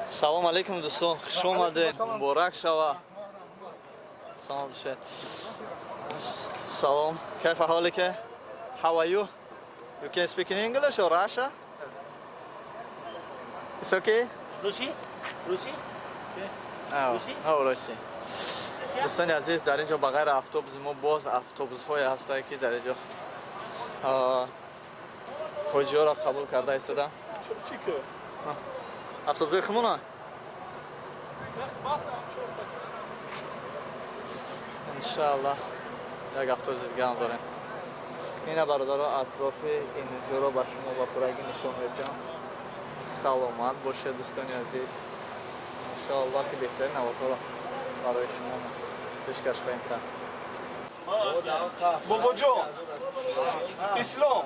Салом алейкум, дӯстон, хуш омадед, муборак шава. Салом бошед. Салом. كيف حالك؟ How are you? You can speak in English or Russia? It's okay? русӣ, русӣ. Русӣ? Русӣ. Дӯстони азиз, дар ин ҷо ба ғайри автобуси мо боз автобусҳое ҳастанд, ки дар ин ҷо ҳоҷиёро қабул карда истода. Автобусҳои хумона. Иншааллоҳ, як автобуси дига ҳам дорем. Ина, бародаро, атрофи инҷоро ба шумо ба пуррагӣ нишон медиҳам. Саломат бошед, дӯстони азиз. Иншоаллоҳ, ки беҳтарин наводҳоро барои шумо пешкаш хоҳем кард. Бобоҷон, Ислом,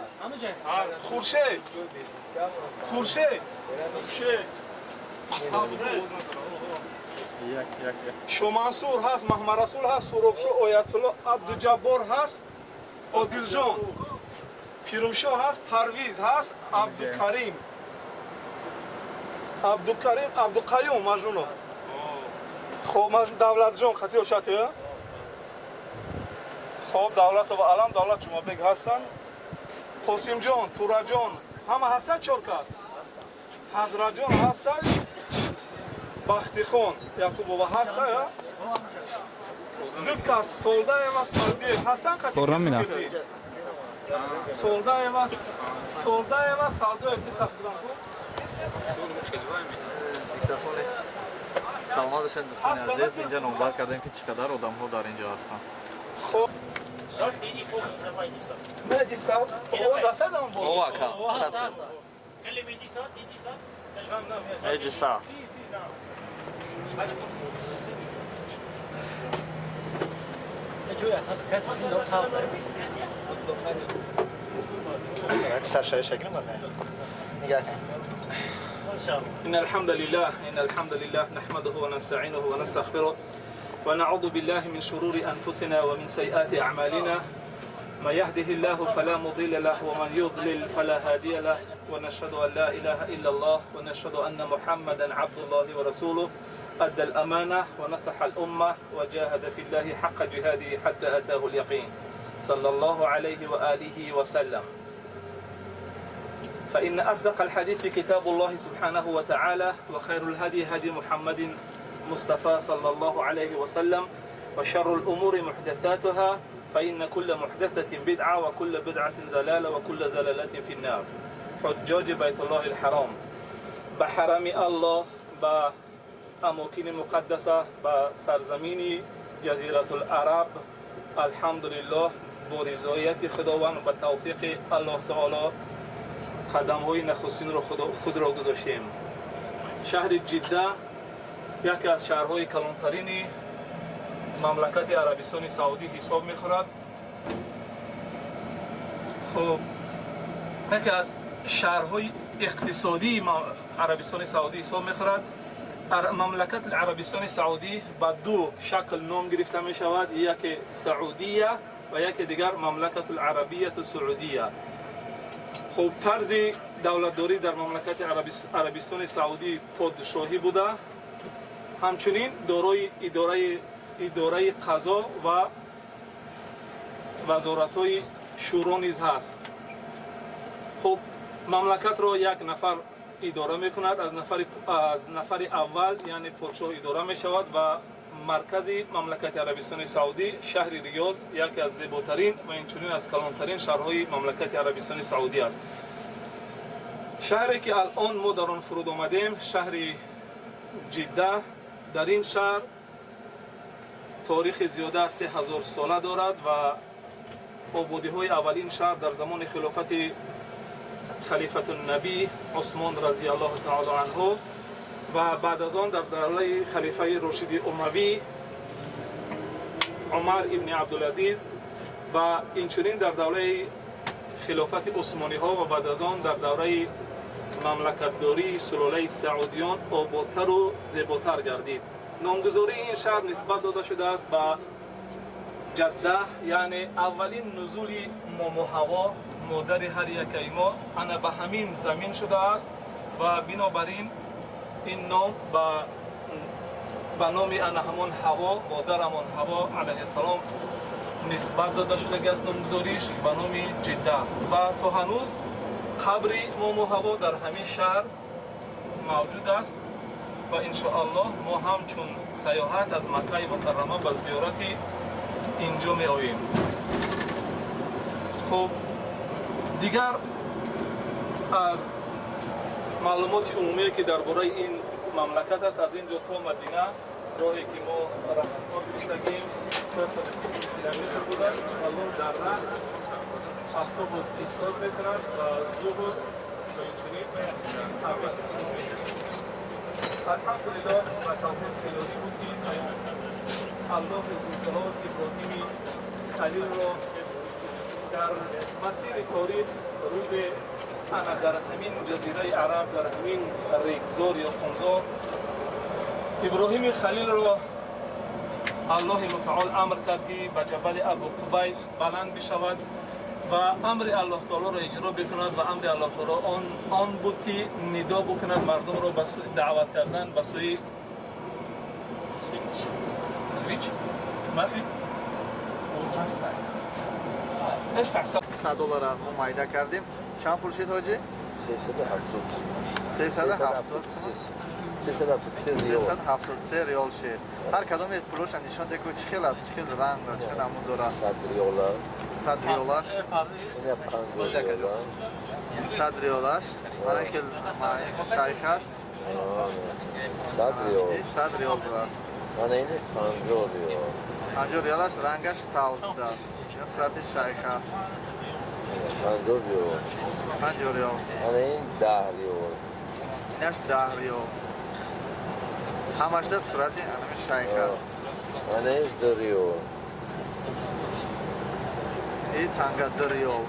Хуршед, Хуршед. Як, як, як. Шомансур ҳаст, Маҳмарасул ҳаст, Суробшо, Оятулло, Абдуҷаббор ҳаст, Одилҷон, Пирумшо ҳаст, Парвиз ҳаст, Абдукарим, Абдукарим, Абдуқаюм Мажнунов. Хоб, Давлатҷон хати очати. Хоб, Давлатова Алам, Давлат Ҷумабек ҳастанд, Қосимҷон, Тураҷон, ҳама ҳастанд, чор кас. Ҳазратҷон ҳастанд, Бахтихон Якубова ҳаста, ду кас, Солдаева, Сардиев ҳастанд. Солдаева, Солдаева, Сардоев, ду кас буданд. Саломат бошед, дӯстони азиз. Инҷа номбар кардем, ки чӣ қадар одамҳо дар инҷо ҳастанд. Хоб, Овака эҷиса. Саршавишагирм, нигоҳ кун. إن الحمد لله، إن الحمد لله نحمده ونستعينه ونستغفره ونعوذ بالله من شرور أنفسنا ومن سيئات أعمالنا، ما يهده الله فلا مضل له ومن يضلل فلا هادي له، ونشهد أن لا إله إلا الله ونشهد أن محمدا عبد الله ورسوله، أدى الأمانة ونصح الأمة وجاهد في الله حق جهاده حتى أتاه اليقين، صلى الله عليه وآله وسلم. فإن أصدق الحديث كتاب الله سبحانه وتعالى، وخير الهدي هدي محمد مصطفى صلى الله عليه وسلم، وشر الأمور محدثاتها، فإن كل محدثة بدعة وكل بدعة زلالة وكل زلالة في النار. حجاج بيت الله الحرام، به حرم الله، به اماکن مقدسه، به سرزمین جزیره العرب، الحمدلله، با رضایت خداوند و توفیق الله تعالی قدم‌های نخستین رو خود را گذاشتیم. شهر جده یکی از شهرهای کلانترین مملکت عربستان سعودی حساب میخورد. خب، یکی از شهرهای اقتصادی عربستان سعودی حساب میخورد. مملکت عربستان سعودی به دو شکل نام گرفته می شود، یکی سعودیه و یکی دیگر مملکت العربیه السعودیه. خب، طرز دولتداری در مملکت عربستان سعودی پادشاهی بوده، همچنین دارای اداره قضا و وزارت شورا نیز هست. خب، مملکت را یک نفر اداره میکند، از نفر اول، یعنی پادشاه، اداره می شود و مرکز مملکت عربستان سعودی شهر ریاض، یکی از زیباترین و اینچنین از کلانترین شهرهای مملکت عربستان سعودی است. شهری که الان ما در آن فرود آمدیم، شهر جده، در این شهر تاریخ زیاده از 3000 ساله دارد و آبادی های اولین شهر در زمان خلافت خلیفة النبی عثمان رضی الله تعالی عنه و بعد از آن در دوره خلیفه راشد اموی عمر ابن عبدالعزیز و اینچنین در دوره خلافت عثمانی ها و بعد از آن در دوره مملکتداری سلاله سعودیان آبادتر و زیباتر گردید. نامگذاری این شهر نسبت داده شده است به جده، یعنی اولین نزول مامو حوا، مادر هر یک ما، انا به همین زمین شده است و بنابراین Ин ном ба номи ана ҳамон Ҳаво, модарамон Ҳаво алайҳиссалом нисбат дода шудагиаст, номгузориш ба номи Ҷидда. Ва то ҳанӯз қабри Мому Ҳаво дар ҳамин шаҳр мавҷуд аст ва иншоаллоҳ мо ҳамчун сайёҳат аз Маккаи Мукаррама ба зиёрати инҷо меоем. Хуб, дигар аз маълумоти умумие, ки дар бораи ин мамлакат аст, аз ин ҷо то Мадина роҳе, ки мо раҳсипор гирифтагим, 420 километр буда. Иншоаллоҳ, дар раҳ автобус истод мекунад ва зуҳр ва инчунин алҳамдулиллоҳ, ба тавфиқи илоҳӣ буд, ки Аллоҳи зулҷалол Иброҳими Халилро дар масири торих рӯзе ана дар ҳамин ҷазираи Араб, дар ҳамин регзор ё қумзор Иброҳими Халилро Аллоҳи Мутаол амр кард, ки ба ҷабали Абу Қубайс баланд бишавад ва амри Аллоҳ таолоро иҷро бикунад. Ва амри Аллоҳ таоло он буд, ки нидо бикунад мардумро ба даъват кардан ба сӯи свич мафи. 100 доллара мо майда кардем. Чанд пул шид, ҳоҷӣ? 370. 370. 373 риёл. 373 риёл шид. Ҳар кадоме пулоша нишон де, ку чӣ хел аст, чӣ хел ранг дорад, чӣ хел намуд дорад. 100 риёла. 100 риёлаш. Ина 50 риёла. 100 риёлаш мана хел шайх аст. 100 риёл. 100 риёл будааст. Мана инаш 50 риёл. 50 риёлаш рангаш сабз будааст, ин сурати шайх аст. 50 риёл. 50 риёл. Мана ин 10 риёл. Инаш 10 риёл, ҳамашда сурати анами шайх аст. Мана ин 2 риёл. И танга 2 риёл.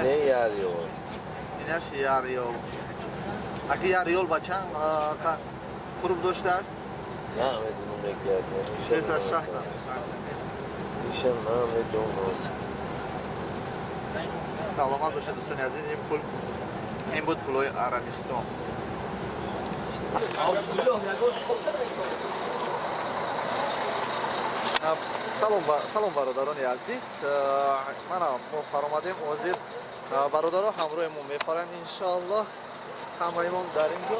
Не, 1 риёл. Инаш 1 риёл. Аки 1 риёл ба чанд қурб доштааст? Намедонам, яки. 360. Иша намедонам. Саломат бошед, дӯстони азиз. Ин пул, ин буд пулҳои Арабистон. Салом, бародарони азиз. Мана мо фаромадем. Ҳозир бародаро ҳамроҳи мо мефаранд, иншоаллоҳ. Ҳамаимон дар ин ҷо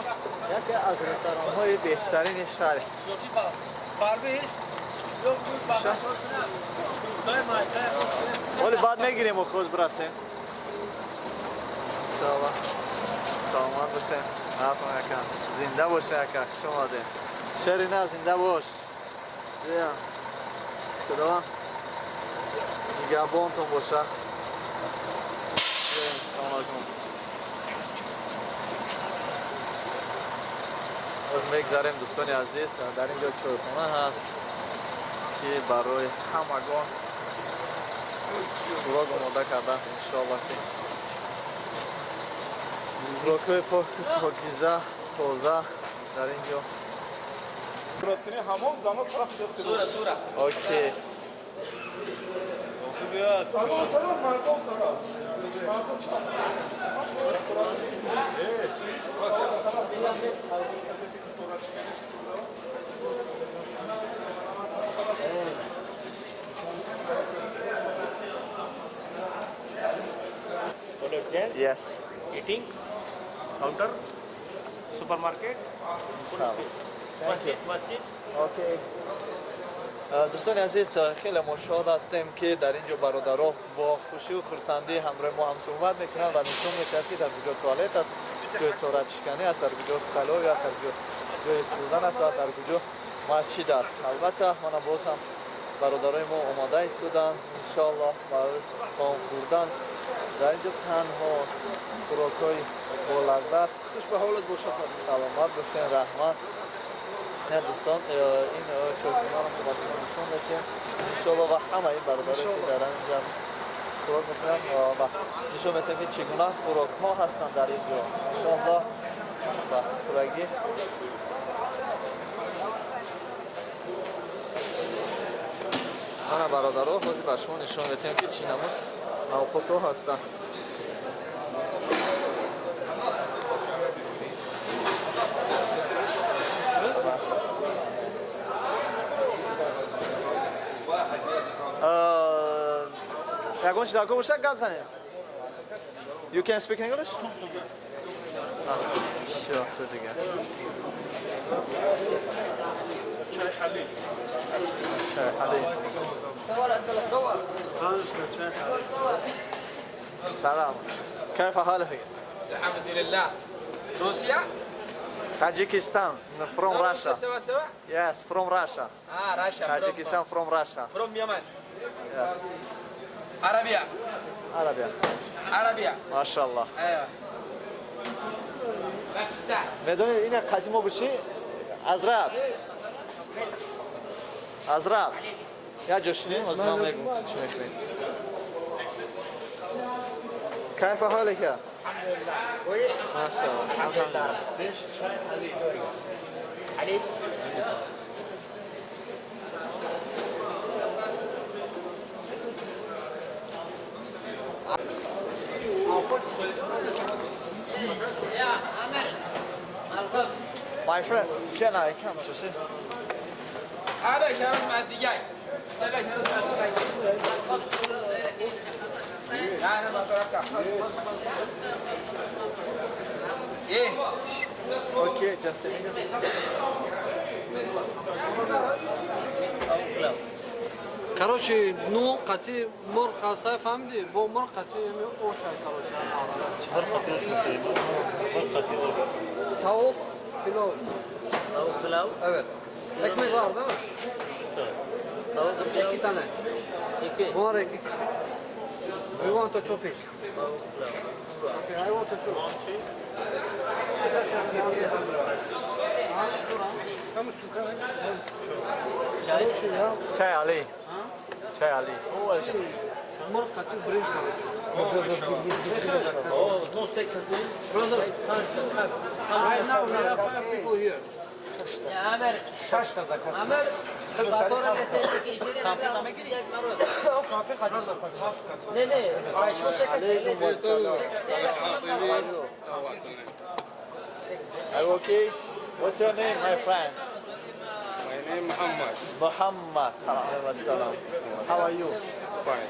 яке аз ресторанҳои беҳтарини шаҳр. Оли баъд мегирем, хуз бирасем, иншоаллоҳ. Саломат бошем. Аслан ака, зинда боше ака, хуш омадем. Шерина, зинда бош. Бия, худованд нигаҳбонтон боша. Салом алайкум. Боз мегзарем, дӯстони азиз. Дар ин ҷо чойхона ҳаст, ки барои ҳамагон хӯрок омода карда. Иншоаллоҳ, ки хӯрокҳои покиза, тоза дар ин ҷо. Ҳамон зано тараф. Окей. Мардум тараф, мардум. Yes. Eating, counter, supermarket. Thank you. Masjid. Okay. Дӯстони азиз, хеле мо шод ҳастем, ки дар ин ҷо бародаро бо хушию хурсандӣ ҳамроҳи мо ҳамсӯҳбат мекунанд ва нишон мекунад, ки дар куҷо туалет аст, ҷои торатшиканӣ аст, дар куҷо столовая аст, дар куҷо ҷои хӯрдан аст ва дар куҷо масҷид аст. Албатта, мана боз ҳам бародарои мо омода истоданд, иншоаллоҳ, барои таом хӯрдан. Дар ин ҷо танҳо хӯрокҳои болаззат. Хуш ба ҳолат бошад. Саломат бошед, раҳмат. Не, дӯстон, ин чойхонаро ба шумо нишон медиҳем, иншоалло, ва ҳамаи бародарое, ки дар ин ҷо хӯрок мехӯранд, ва нишон медиҳем, ки чӣ гуна хӯрокҳо ҳастанд дар ин ҷо, иншоалло, ба пуррагӣ. Мана, бародаро, ҳозир ба шумо нишон медиҳем, ки чӣ намуд авқотҳо ҳастанд. Ягон чи дар кор бошад, гап занем. You can speak English? Всё, ту дига. Чай ҳалиб. Чай ҳалиб. صور انت لا تصور. سلام. كيف حالك؟ الحمد لله. روسيا؟ Tajikistan, from Russia. سوا سوا؟ Yes, from Russia. اه Russia. Tajikistan from Russia. From Yemen. Yes. عربية. Arabia. عربية. Машаллах. ايوه. باكستان. Медонед, ина қази мо буши? Азраб. Азраб. Я ҷо шинем, ҳозир ман мегум чӣ мехӯрем. كيف حالك؟ ماشاءالله. الحمد لله. يا عامر الخبز. My friend, can I come to see? هذا شرب مع الدجاج. هذا شرب مع الدجاج. لا انا ما اتوقع. ايه. Okay, just a minute. Короче, ну, қати мурғ ҳастай, фаҳмидӣ? Бо мурғ қати ошай, короче. Мурғ қати ош мехӯрем. Мурғ қати ош. Tavuk pilav. Tavuk pilav. Evet. Ekmek var değil mi? Tavuk pilav. İki tane. İki. Bunlar iki kişi. We want to chop it. Tavuk pilav. Okay, I want to chop. Çay. Чай Али. Чай Али. Мурғ қати биринҷ, короче. Brother, right now we have five people here. يا عامر. عامر فاتورة اللي Are you okay? What's your name, my friend? My name Muhammad. Muhammad. Salam alaikum salam. How are you? Fine.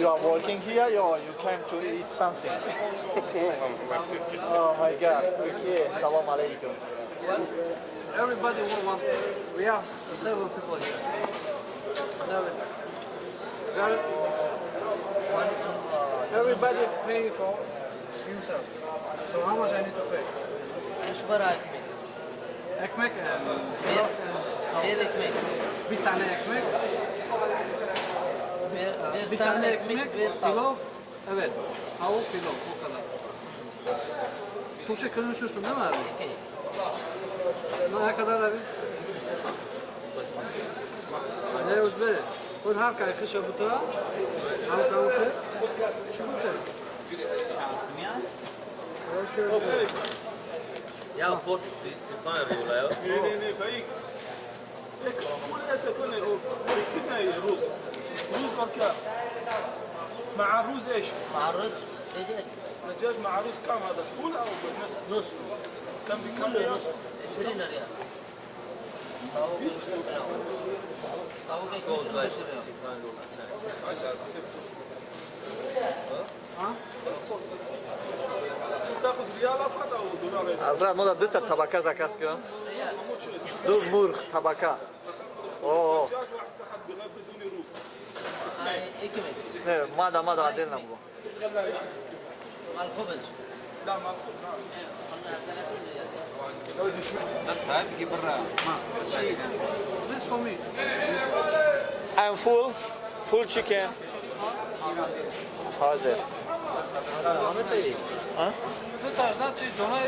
You are working here or you came to eat something? Oh my God. Okay. Salam alaikum. Everybody will want. We have seven people here. Seven. Everybody pay for himself. So how much I need to pay? Üç para ekmek. Ekmek Bir, bir ekmek. Bir tane ekmek. Bir, bir Bir tane tane ekmek, ekmek, bir tavuk. pilav. Evet. Tavuk pilav o kadar. Türkçe konuşuyorsun değil mi abi? İki. Ne kadar abi? Ne özbe? Bu her kay kışa bu tarafa. Her kay Şu bu tarafa. Ya post Ne ne ne فايق. رز رز وركاب مع الرز ايش؟ مع الرز دجاج. دجاج مع رز كم هذا فول او نص؟ نص. كم بكم ريال؟ 20 ريال. Tavuk pilav. Tavuk ekmek 15 riyal. تاخذ ريال فقط او دولار؟ Азрат, мо да дута табака заказ кардам. Ду мурғ табака. О, دجاج واحد تاخذ بغير بدون رز. Ekmek. не, мада мада отдельно бугу. مع الخبز. لا مع الخبز. قلنا 30 ريال. This for me. I'm full, full chicken. Ҳозир. Bu tarzdan çiz dona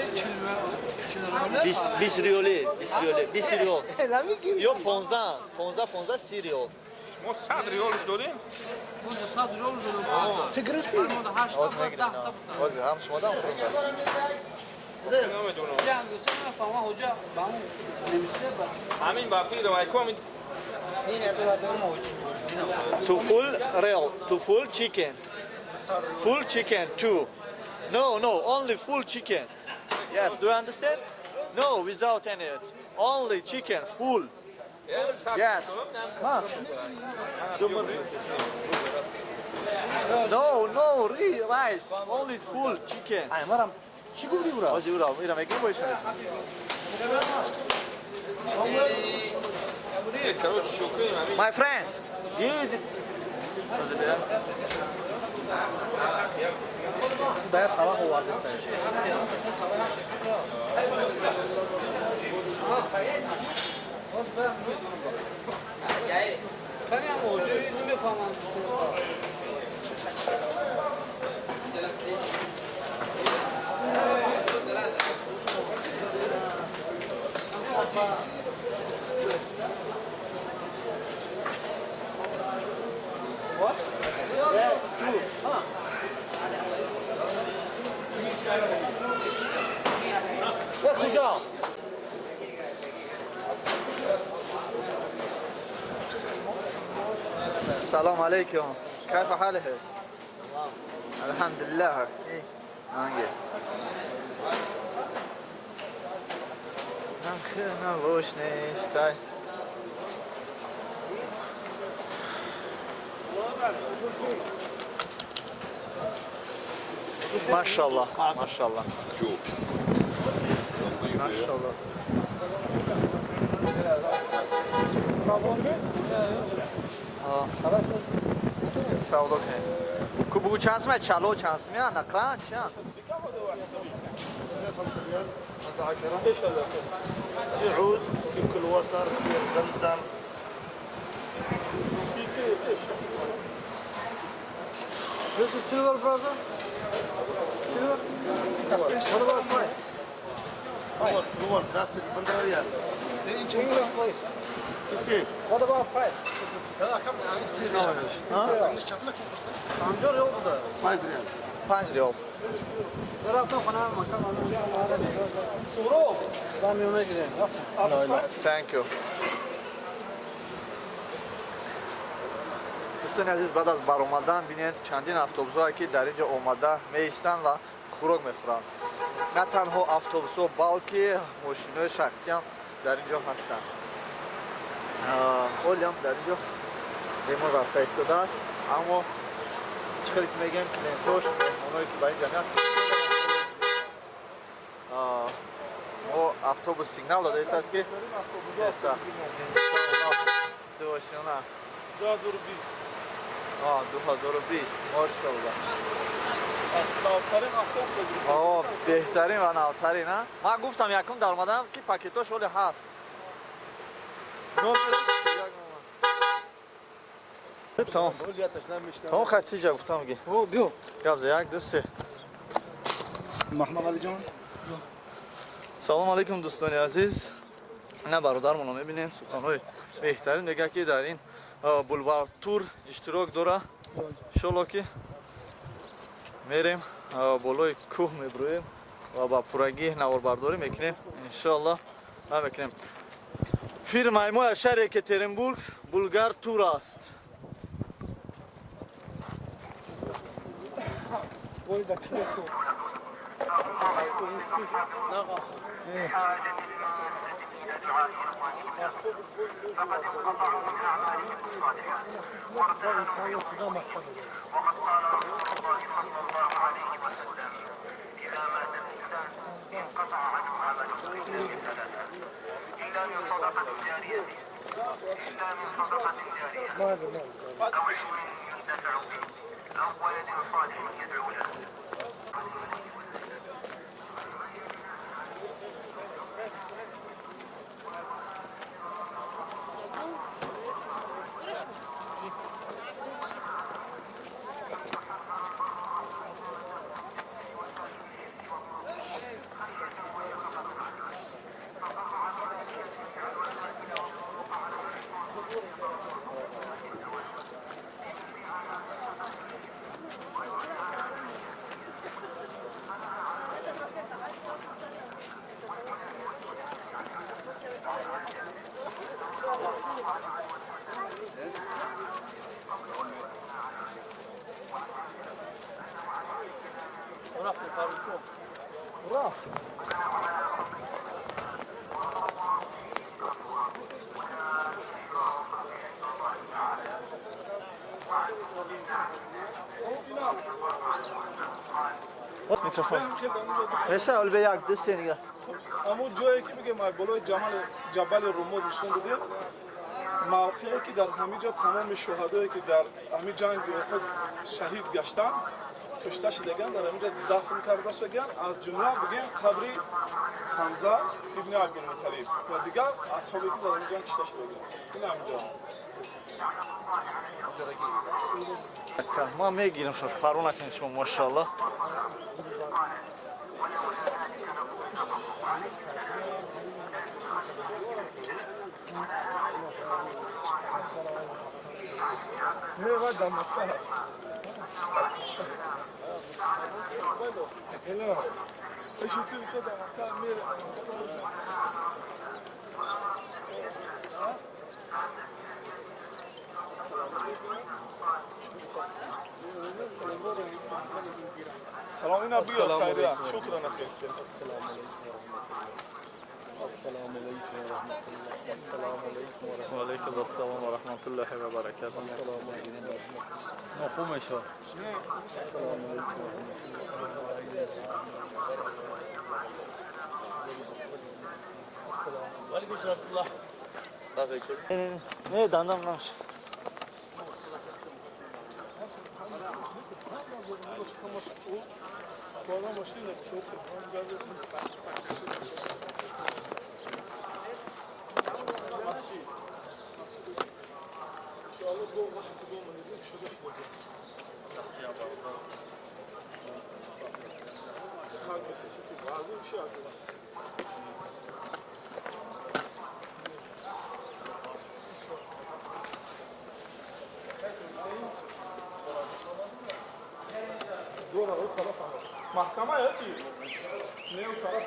40 40. Бис риёли, 20 риёли, 20 риёл. Ё 15, 15, 15, 30 риёл. Мо 100 риёлш додем. Bunca 100 riyal ucunu. Ты грифти? Ҳозир мегирем. Ҳозир ҳам шумода ҳам хӯрем. Намедонам. Yani sen fama hoca ben nemisi bak. Ҳамин ба фикрам айко ҳамин. Two full real, two full chicken. Full chicken, two. No, no, only full chicken. Yes, do you understand? No, without any. Only chicken, full. Yes. Ду мурғ. No, no, rice. Only full chicken. Ай, марам чӣ гуфти ура? Ҳоҷи ура, ира мегирем бо ишон. My friend, did Дар хава овардеста. السلام عليكم، كيف حالك؟ الحمد لله. إيه ما شاء الله ما شاء الله ما شاء الله. савдо кунед. Ку бугу чанд сум? Чало чанд сум? Нақра чанд? في عود، في كل وتر، في زمزم. This is silver, brother? Silver? What about price? Silver, that's it, 100 riyal. English, please. 50. What about price? 50 рiyol буда. 5 riyal. 5 рiyol. Рафтам хона, макам Суроб. Ба миёна гирем. Рафтам. Thank you. Дӯстони азиз, баъд аз баромадан бинед чандин автобусҳое ки дар ин ҷо омада меистанд ва хӯрок мехӯранд. На танҳо автобусҳо, балки мошинҳои шахсиам дар ин ҷо ҳастанд. Ҳолиам дар ин ҷо бемор рафта истодааст, аммо чӣ хеле ки мегӯем, клиентош, меҳмоное ки ба ин ҷо меоянд, мо автобус сигнал дода истааст ки дувошина 2020. 2020, мошаллоҳ. Навтарин автобус. Беҳтарин ва навтарин. Ман гуфтам якум даромадам ки пакетош ҳоле ҳаст. Тамом. Тамом, Хатиҷа гуфтам ки. Биё. Гап за 1 2 3. Маҳмад Алиҷон. Салом алейкум дӯстони азиз. Ина бародармонро мебинед, суханҳои беҳтарин мегӯяд ки дар ин булвар тур иштирок дора. Иншолло ки мерем болои кӯҳ мебурӯем ва ба пуррагӣ наворбардорӣ мекунем. Иншоалло мекунем. Фирмаи мо аз шаҳри Екатеринбург Булгар тур аст. Микрофон. Реса олбе як ду се нига. Ҳамун ҷое ки мегем болои ҷабали Румод нишон додем, мавқее ки дар ҳамин ҷо тамоми шуҳадое ки дар ҳамин ҷанги Уҳуд шаҳид гаштанд, кушта шудаган, дар ҳамин ҷо дафн карда шудаган, аз ҷумла бигем қабри Ҳамза ибни Абдулмуталиб ва дигар асҳобе ки дар ҳамин ҷанг кушта шудаган. Ин ҳамин ҷо. Ман мегирам шумо, парво накунед шумо, машааллоҳ. Не, вай дар Макка. سلام اینا بیا خیریه شکرا نخیر. السلام علیکم و رحمت الله. السلام علیکم و علیکم السلام و رحمت الله و برکاته. السلام علیکم و رحمت الله. خوب میشه. السلام علیکم و رحمت الله. و علیکم السلام و رحمت الله. نه دندم نمیشه. محکمه یا چی؟ نه اون طرف.